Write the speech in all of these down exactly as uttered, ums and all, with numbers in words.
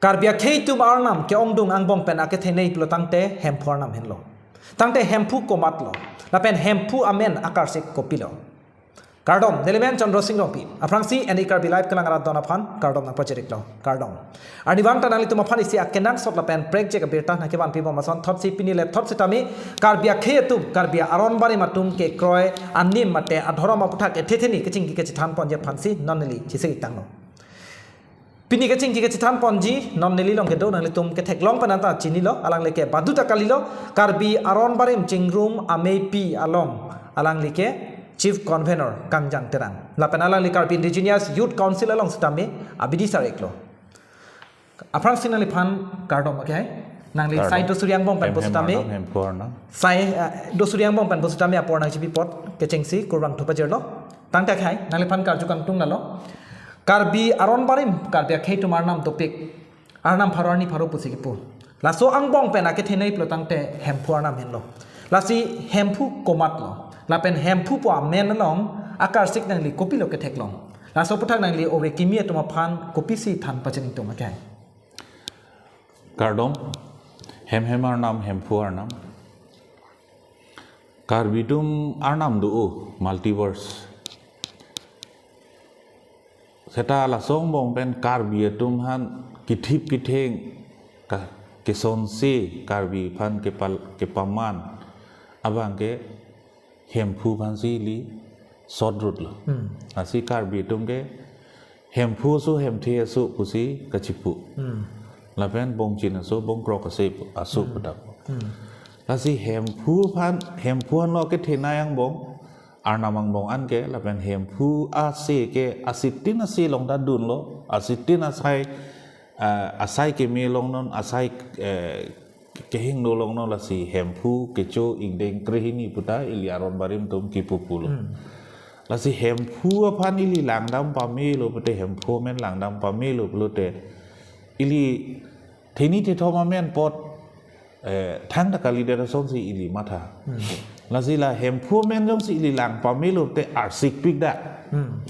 Karbi akhei atum arnam ke-ongdung angbong pen akethenei pulo tangte Hemphu arnam henlo. Tangte Hemphu komatlo? Lapen Hemphu amen akarsik kopilo? Kardom, neli men Chandra Sing Rongpi. Aphrangsi N E Karbi Live kelang arat don aphan kardom nangpachiriklo. Kardom. Arnivang ta nanglitum aphan isi akenangsot lapen prekjak abirta nangkevanpi bom ason thotsi pini le thot sitame Karbi akhei atum, Karbi aron barim atum kekroi anim mate adhorom aputhak ethe theni kachingki kachethan ponji aphansi non neli chesik tanglo. Pini kachingki kachethan ponji non neli along kedo, nanglitum ketheklong pen anta chinilo, alangli ke badu ta kalilo, Karbi aron barim chingrum ameipi along alangli ke Chief Convener Kangjang Terang. Lapen alangli Karbi Indigenous Youth Council along sitame abidi sar-iklo. Aphrangsi nangliphan kardom akhei. Nangli Kardom. Sai do suri angbong pen Hem, hem pusitame. Arnam, Hemphu arnam. Sai, eh, do suri angbong pen pusitame apor nangchipi apot kechengsi kurvangthu pajirlo. Tangte akhei, nangliphan karju kangtung lalo. Karbi aron barim, Karbi akhei atum arnam dopik, arnam pharo arni pharo pusi kipu. Laso angbong pen akethenei pulo tangte Hemphu arnam henlo. Lasi Hemphu komatlo? Lapen Hemphu pu amen along akarsik nangli kopilo ketheklong? Laso aputhak nangli ove kimi atum aphan kopisi than pachini tum akhei? Kardom, hem hem arnam, Hemphu arnam. Karbi atum arnam do-o, multiverse. Seta laso angbong pen Karbi atum aphan kithip kitheng ka kesonse Karbi aphan kepal kepaman abang ke Hemphu aphansi ili sot rutlo. Hmm. Lasi Karbi atum ke Hemphu aso Hemthe aso pusi kachipu. Hmm. Lapen Bongchin aso Bongkrok aso pu, aso Hmm. pudak. Hmm. Lasi Hemphu aphan, Hemphu anlo kethenei angbong, arnam angbong an ke, lapen Hemphu ase ke asitin ase along ta dunlo, asitin asai, ah, asai keme longnon, asai, eh, kehingno longnon, lasi Hemphu kecho ingdeng krehini puta ili aron barim atum kipu pulo. Hmm. Lasi Hemphu aphan ili langdam pamelo pute, Hemphu amen langdam pamelo pulote, ili theni thethom amen apot, eh, thangta kalidet asonsi ili matha. Hmm. Lasi la Hemphu amen jongsi ili lang pamelo pute arsikpik dak. Hmm.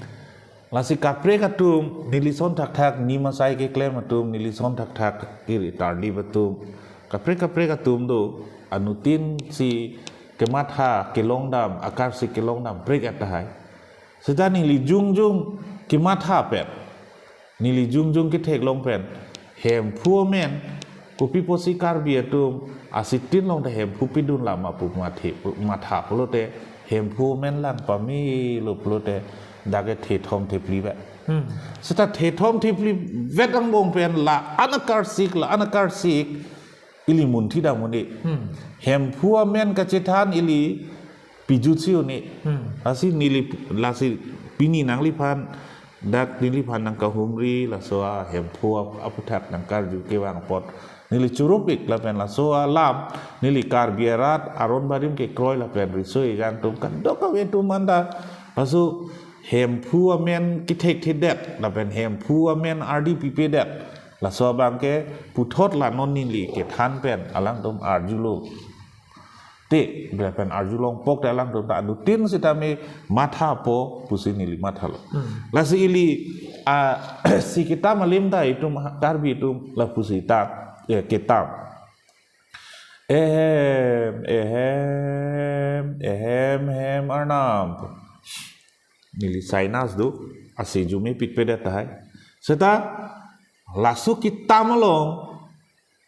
Lasi kaprek atum, nelison thakthak, nimasai keklem atum, nelison thakthak, kiri tarlip atum, kaprek kaprek atum do, anuttin si kematha kelongdam, akarsik kelongdam, prek tahai. Seta neli jongjong kematha pen, neli jongjong ketheklong pen, Hemphu amen, kopi pusi Karbi atum asitin along ta Hemphu pidun lama pu mathe, matha pulote, Hemphu amen lang pamelo pulote, dak ke thethom thephli vet. Hmm. Seta thethom thephli vet angbong pen la-an akarsik, la-an akarsik, ili munthi dam un-e. Hmm. Hemphu amen kachethan ili pijutsi un-e. Hmm. Lasi neli, lasi pini nangliphan, dak neliphan nangkahumri, laso a Hemphu ap-, aputhak nangkarju kevang apot, neli churupik lapen laso alam, neli Karbi arat aron barim kekroi lapen riso-ejang atum kadokave atum anta, laso Hemphu amen kethekthedet, lapen Hemphu amen ardi pipedet, laso abang ke puthot la non neli kethan pen alangtum arjulo. Te, bela pen arjulongpok te alangtum ta anuttin sitame mathapo pusi neli mathalo. Hmm. Lasi ili, ah, si kitam alim ta itum Karbi atum lapusi ta, eh, kitam. Ehem, ehem, ehem, hem arnam. Neli sinus do, ase arjumepik pedet tahai. Seta, laso kitam along,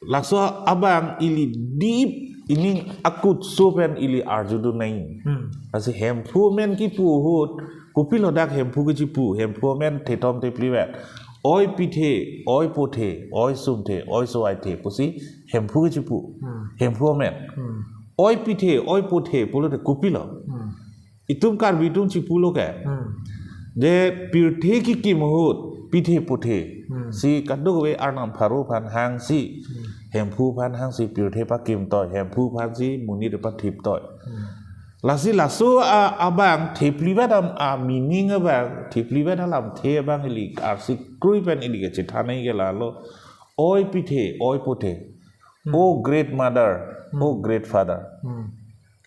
laso abang ili deep, ili akutso pen ili arjudun nangji. Hmm. Lasi Hemphu amen kipu ahut, kopilo dak Hemphu kechipu, Hemphu amen thethom thephli vet. Oi pithe, oi pothe, oi sumthe, oi sovaithe, pusi Hemphu kechipu. Hmm. Hemphu amen. Hmm. Oi pithe, oi pothe, pulote kopilo. Hmm. Itum Karbi atum chipulo ke. Hmm. Je pirthe kikim ahut, pithe pothe. Hmm. Si kadokave arnam pharo aphan hangsi. Hmm. Hemphu aphan hangsi pirthe pakimtoi, Hemphu aphansi monit pathiptoi. Hmm. Lasi laso a, abang thephli vet am, a meaning abang, thephli vet alamthe abang ili arsi krui pen ili kachethan nangji ke lalo. Oi pithe, oi pothe. Hmm. O great mother, O Hmm. great father. Hmm.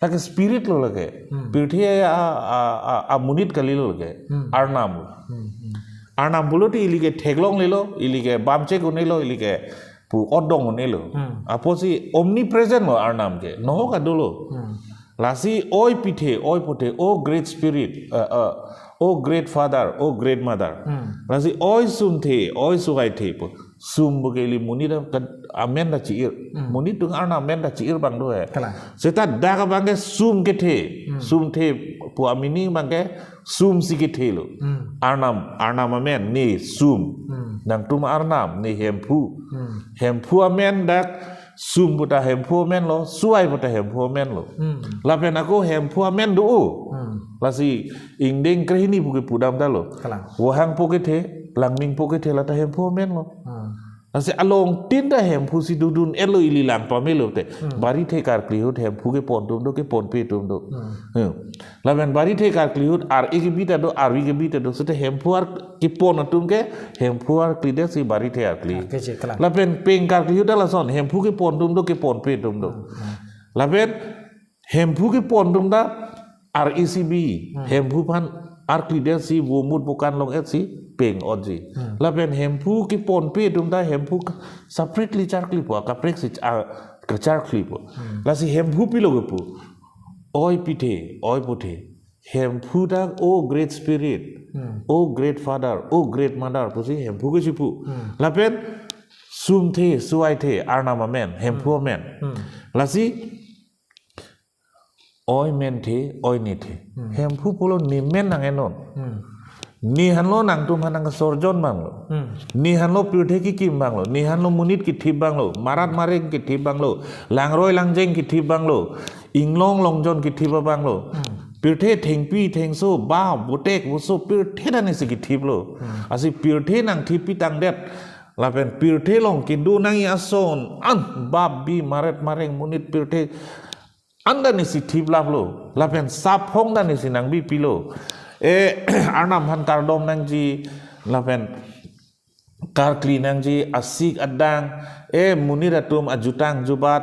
Lake spirit lo lake. Hmm. Pirthe a, a, a, amonit kalilo lake. Hmm. Arnam lo. Hmm, hmm. Arnam pulote ili ke theklonglelo, ili ke bamchek un-elo, ili ke pu odong un-elo. Hmm. Apotsi omnipresent lo Arnam ke, nohok adolo. Hmm. Lasi oi pithe, oi puthe, O great spirit, uh, uh, O great father, O great mother. Hmm. Lasi oi sumthe, oi suaithe pu. Sum pu ke ili monit a-, ka-, amen ta chi-ir. Hmm. Monit atum Arnam amen ta chi-ir abang do he. Kalang. Seta dak abang ke sum kethe. Hmm. Sumthe pu a-meaning abang ke sum si kethe lo. Hmm. Arnam, Arnam amen, ne sum. Hmm. Nangtum Arnam, ne Hemphu. Hmm. Hemphu amen dak sum puta Hemphu amen lo, suai puta Hemphu amen lo. Hmm. Lapen ako Hemphu amen do. Hmm. Lasi ingdeng krehini pu ke pudam ta lo. Kalang. Wahang po kethe, langming po kethe lata Hemphu amen lo. Hmm. Lasi along tin ta Hemphu si dodun-et lo ili lang pamelo te. Hmm. Barithe karkli ahut Hemphu kepon atum do, keponpe atum do. Hmm. Hmm. Lapen barithe karkli ahut ar-e kebi ta do, arvi kebi ta do. Seta Hemphu ar kepon atum ke Hemphu arklidet si barithe arkli. Oke, cik, kalang. Lapen peng karkli ahut ta lason Hemphu kepon atum do, keponpe atum do. Hmm, hmm. Lapen Hemphu kepon atum ta ar-e si bi, Hmm. Hemphu aphan arklidet si vomut vokan long-et si peng-otji. Hmm. Lapen Hemphu keponpe atum ta Hemphu k-, separately charklipo, akaprek si ch-, a, kacharklipo. Hmm. Lasi Hemphu pilo kepu. Oi pithe, oi puthe. Hemphu ta O great spirit, Hmm. O great father, O great mother pusi Hemphu ke chipu. Hmm. Lapen sumthe, suaithe, Arnam amen, Hemphu Hmm. amen. Hmm. Lasi oi menthe, oi nethe. Hmm. Hemphu pulo ne men nang-ennon. Hmm. Ne henlo nangtum aphan nangsorjon abang lo. Hmm. Ne henlo pirthe kekim abang lo. Ne henlo monit kethip abang lo. Marat mareng kethip abang lo. Langroi langjeng kethip abang lo. Inglong longjon kethip abang lo. Hmm. Pirthe thengpi thengso ba botek boso pirthe ta nesi kethip lo. Hmm. Lasi pirthe nangthip pitangdet. Lapen pirthe along kedo nangji ason an bap bi maret mareng monit pirthe an ta nesi thip laplo, lapen saphong ta nesi nangbi pilo. E, Arnam aphan kardom nangji, lapen karkli nangji, asik adang, e, monit atum ajutang jubat,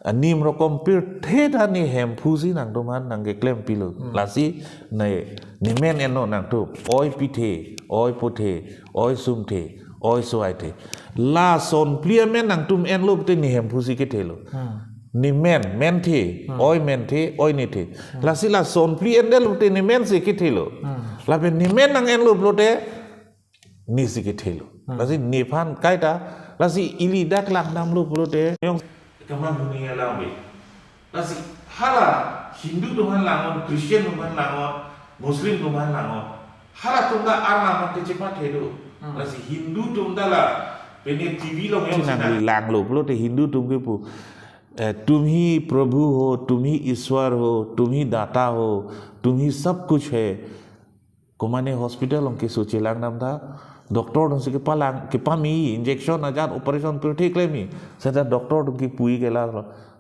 anim rokom pirthe ta ne Hemphu si nangtum aphan nangkeklem pilo. Hmm. Lasi ne, ne men ennon nangtum, oi pithe, oi puthe, oi sumthe, oi suaithe. La son phli amen nangtum enlo pute ne Hemphu si kethelo. Hmm. Ne men, menthe, Hmm. oi menthe, oi nethe. Hmm. Lasi la son phli endetlo pute ne men si kethelo. Hmm. Lapen ne men nang-enlo pulote nesi kethelo. Hmm. Lasi nephan kaita, lasi ili dak langdamlo pulote. Yong kaman huni alam be. Lasi hala Hindu atum aphan lang-on, Christian atum aphan lang-on, Muslim atum aphan lang-on. Halatum ta Arnam aphan kechepathe do. Hmm. Lasi Hindu atum ta la pene T V along yong si nang langlo pulote Hindu atum kepu, eh, "तुम ही प्रभु हो, तुम ही ईश्वर हो, तुम ही दाता हो, तुम ही सब कुछ है।" Komane hospital along keso chelang dam ta, doctor atum si kepalang, kepame, injection ajat, operation pirthe kleme. Seta doctor atum kepu-i ke la,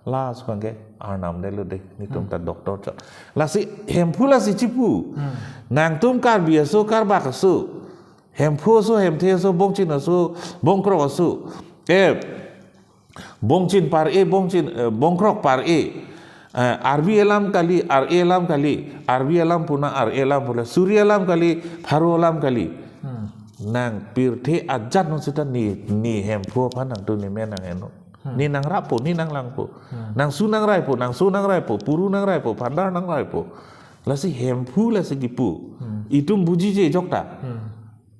la abang ke Arnam detlo de, netum Hmm. ta doctor chot. Lasi Hemphu lasi chipu. Hmm. Nangtum Karbi aso, Karbak aso. Hemphu aso, Hemthe aso, Bongchin aso, Bongkrok aso. E, Bongchin par-e, Bongchin, eh, Bongkrok par-e. Eh, Arbi alam kali, Ar-e alam kali, Arbi alam puna Ar-e alam puna, Suri alam kali, Pharo alam kali. Hmm. Nang pirthe ajat non seta ne, ne Hemphu aphan nangtum ne men nang-ennon. Hmm. Ne nangrappo, ne nanglangpo. Hmm. Nangsu nangraipo, nangso nangraipo, puru nangraipo, phandar nangraipo. Lasi Hemphu lasi kipu. Hmm. Itum bujije jokta. Hmm.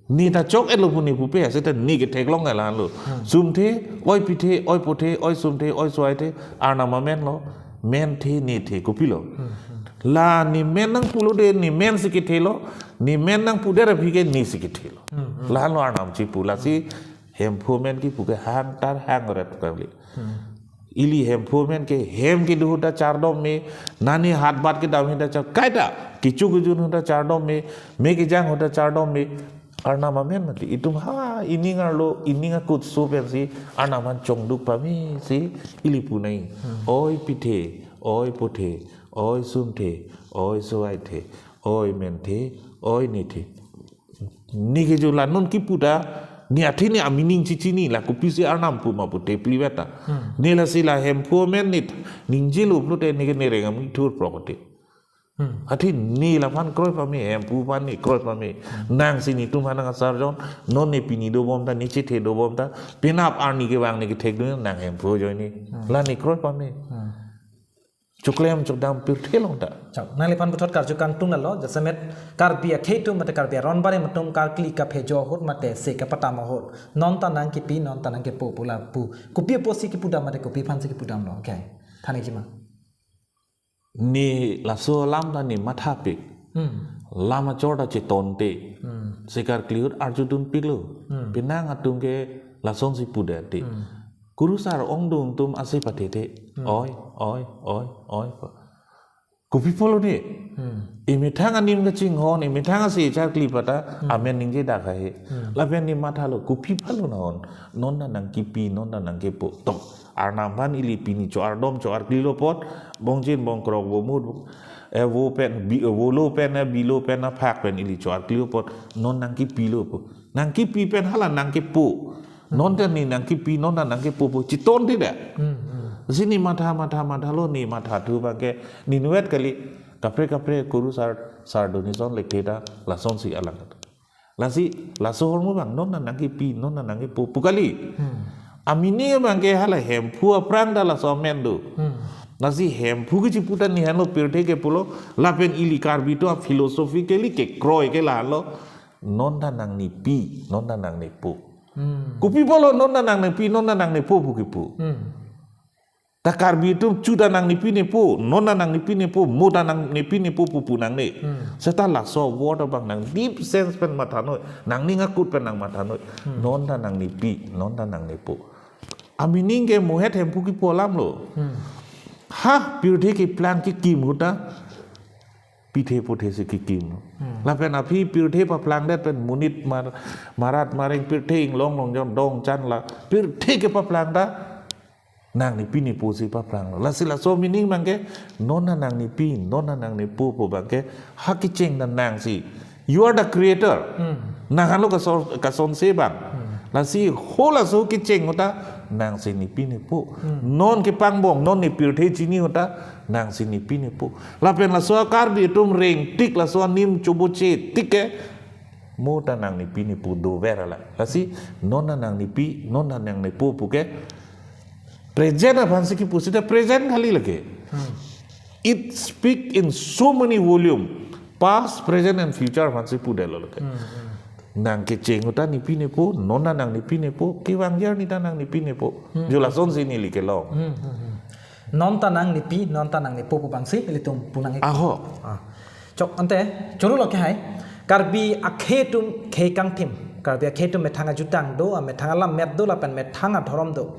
Ne ta chok-etlo pu ne pupe, seta ne ketheklong la-anlo. Hmm. Sumthe, oi pithe, oi puthe, oi sumthe, oi suaithe, Arnam amen lo, menthe, nethe, kopilo. Hmm, hmm. La ne men nangpulo de, ne men si kethelo, ne men nangpudet aphi ke nesi kethelo. Hmm, hmm. La-anlo Arnam chipu, lasi Hemphu amen kipu ke hang tar hang ret kali. Hmm. Ili Hemphu amen ke hem kedo ahut ta chardom me, nani hat bat kedam ahut ta char, kaita, kecho kejun ahut ta chardom me, me kejang ahut ta chardom me, Arnam amen mati. Itum ha, ining arlo, ining akutso pensi, Arnam aphan chongduk pame si, ili pu nai. Hmm. Oi pithe, oi puthe, oi sumthe, oi suaithe, oi menthe, oi nethe. Ne ke jo la non kipu ta, ne athe ne a-meaning chichini la kopisi Arnam pu ma pu te phli veta. Hmm. Ne lasi la Hemphu amen ne ningjelo pulote ne ke ne rengam ithur prokote. Hmm. Athe ne laphan kroi pame, Hemphu aphan ne kroi pame. Nangsi netum aphan nang asarjon, non ne pini dobom ta, ne chethe dobom ta, penap arni kevang ne kethek dun nang Hemphu ajoine. Hmm. La ne kroi pame. Hmm. Choklem chokdam pirthe along ta. Chok, nangliphan puthot karju kangtung lalo, jasemet Karbi akhei atum mate Karbi aron barim atum karkli kaphejo ahut mate se kapatam ahut, non ta nangkipi, non ta nangkipo pu lapu. Kopi apotsi kipudam mate kopi aphansi kipudamlo, okay. Thaniji ma. Ne laso alam ta ne mathapik. Hmm. Lam achor ta chetonte. Hmm. Se karkli ahut arjudunpiklo. Hmm. Penang atum ke lasonsi pudamte. Hmm. Kurusar ongdung atum ase pathethe. Hmm. Oi, oi, oi, oi. Kopi pulo ne? Hmm. Emethang anim kachinghon, emethang ase charkli pata, Hmm. amen ningjedak hai. Hmm. Lapen ne mathalo, kopi pulo non. Non ta nangkipi, non ta nangkipo. Tok, arnam aphan ili pini cho-ardom cho-arklilo apot, bongchin bongkrok bomut, eh, vo pen, bi, eh, volo pen, eh, bilo pen, eh, phak pen ili cho-arklilo apot, non nangkipilo pu. Nangkipi pen hala nangkipo. Non ta ne nangkipi, non ta nangkipo pu. Chetonte da. Hmm, hmm. Si ne matha, matha, mathalo ne mathathu abangke. Ninvet kali kaprek kaprek kurusar, sar Donison Lekthe ta lasonsi alang. Lasi, laso ahormu abang, non ta nangkipi, non ta nangkipo pu kali. Hmm. Amini abangke hala Hemphu aphrang ta laso amen do. Hmm. Lasi Hemphu kechipu ta ne henlo pirthe kepulo, lapen ili Karbi atum aphilosophy kali kekroi ke lahenlo, non ta nangnepi, non ta nangnepo. Hmm. Kopi pulo non ta nangnepi, non ta nangnepo pu kipu. Hmm. Ta Karbi atum chu ta nangnepi nepo, non ta nangnepi nepo, mo ta nangnepi nepo pu pu nangne. Hmm. Seta laso word abang nang deep sense pen mathanoi, nangning akut pen nang mathanoi. Hmm. Non ta nangnepi, non ta nangnepo. Amining ke mohet Hemphu kipu alamlo. Hmm. Ha, pirthe keplang kekim ahut ta pithe puthe si kekim. Hmm. Lapen aphi pirthe paplangdet pen monit mar-, marat mareng pirthe inglong longjon dongchan la pirthe kepaplang ta nangnepi nepo si paplanglo. Lasi laso amining abangke, non ta nangnepi, non ta nangnepo pu abangke, ha kecheng ta nangsi. You are the creator. Hmm. Nang henlo kaso-, kasonse abang. Hmm. Lasi ho laso kecheng ahut ta nangsi nepi nepo. Hmm. Non kepangbong, non ne pirthe chini ahut ta nangsi nepi nepo. Lapen laso Karbi atum rengtik, laso anim choboche tik ke, mo ta nangnepi nepo dover ala. Lasi non ta nangnepi, non ta nangnepo pu ke present aphansi kipu seta present kali lake. Hmm. It speak in so many volume. Past, present and future aphansi pudetlo lake. Hmm, hmm. Nang kecheng ahut ta nepi nepo, non ta nangnepi nepo, kevang arni ta nangnepi nepo. Hmm. Jo lasonsi neli kelong. Hmm, hmm, hmm. Non ta nangnepi, non ta nangnepo pu abangsi ilitum punang ik-, Aho. Ah. Chok ante, choro lo ke hai. Karbi akhei atum khei kangthim. Karbi akhei atum methang ajutang do, ah, methang alammet do, lapen methang adhorom do.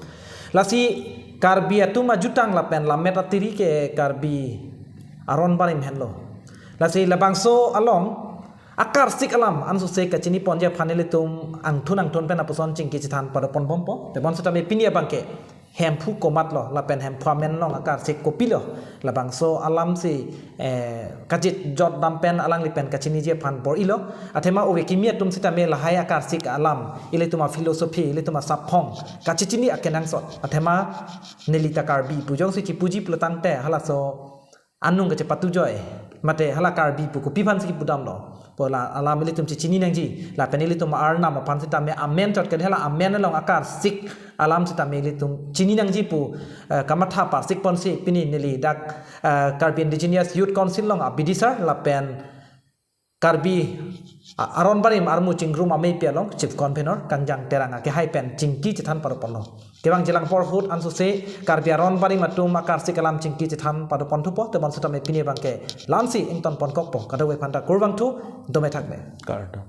Lasi Karbi atum ajutang lapen lammet atiri ke Karbi aron barim henlo. Lasi labangso along akarsik alam ansose kachini ponji aphan ilitum angthun angthun pen lapuson chingki chethan pado ponbompo. Tebon setame pini abangke Hemphu komatlo, lapen Hemphu amen along akarsik kopilo, labangso alamsi, eh, kachijot dam pen alangli pen kachiniji aphan bor-ilo. Athema ove kimi atum sitame lahai akarsik alam, ilitum aphilosophy, ilitum asaphong kachechini akenangsot. Athema neli ta Karbi pu jongsi chipuji pulotangte halaso anung kachepatu joi. Mate hala Karbi pu kopi aphansi kipudamlo pu la alam ilitum chechini nangji. Lapen ilitum arnam aphan sitame amen chot kali, hala amen along akarsik alam sitame ilitum chini nangji pu, eh, kamatha parsik ponsi pini neli dak, eh, Karbi Indigenous Youth Council along abidisar lapen Karbi a-, aron barim armu chingrum ameipi along Chief Convener Kangjang Terang akehai pen chingki chethan pado ponlo. Kevangji lang apor ahut ansose Karbi aron barim atum akarsik alam chingki chethan pado ponthupo, tebon setame pini abangke la-ansi ington ponkokpo, kadokave aphanta kurvangthu, dome thakme. Kardom.